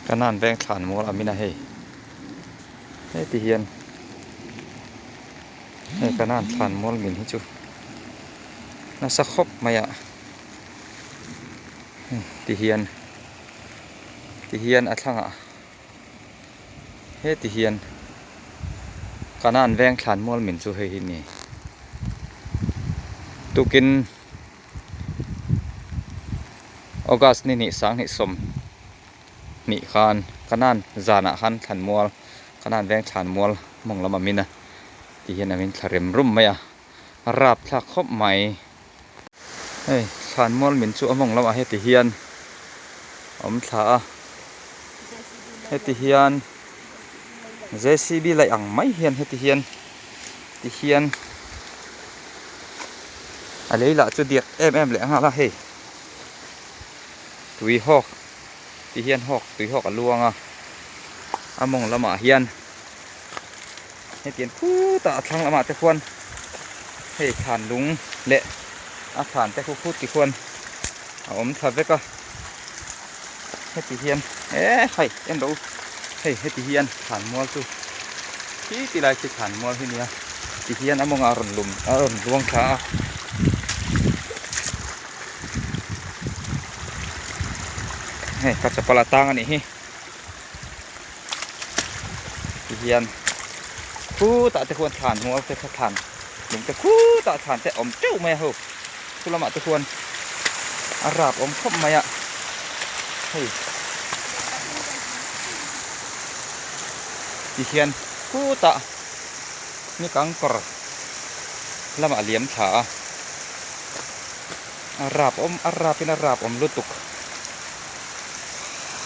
Kanan veng thlan mual a min a hei heti hian hei kanan thlan mual min hi chu nasa khawp mai a hei ti hian ti hian a thlangah heti hian kanan veng thlan mual min chu hei hi a ni tukin. August ni hnih sanghnih sawm hnih khan Kanan zanah khan thlanmual Kanan veng thlanmual mawng lam a min a ti hian a min thla rem rum mai a a rap thlak khawp mai hei thlanmual min chu a mawng lamah heti hian a awm thla a heti hian J C B laih ang mai hian heti hian ti hian a lei lah chu diak em em leh nghal a hei tui hawk ti hian hawk tui hawk a luang a a mawng lamah hian hetiang khutah a thlang lamah te khuan hei thlan lung leh a thlan te khu khut ti khuan a awm thla vek a heti hian eh hei en rawh u hei heti hian thlan mual chu khi ti lai khi thlan mual hi nia ti hian a mawngah a rawn lum a rawn luang thla a hei ka chapal a tang a nih hi ti hian khutah te khuan thlan mual te kha thlan lung te khutah thlan te awm teuh mai a ho chu lamah te khuan a rap awm khawp mai a hei ti hian khutah ni kang kawr lamah a liam thla a a rap awm a rap in a rap awm lutuk.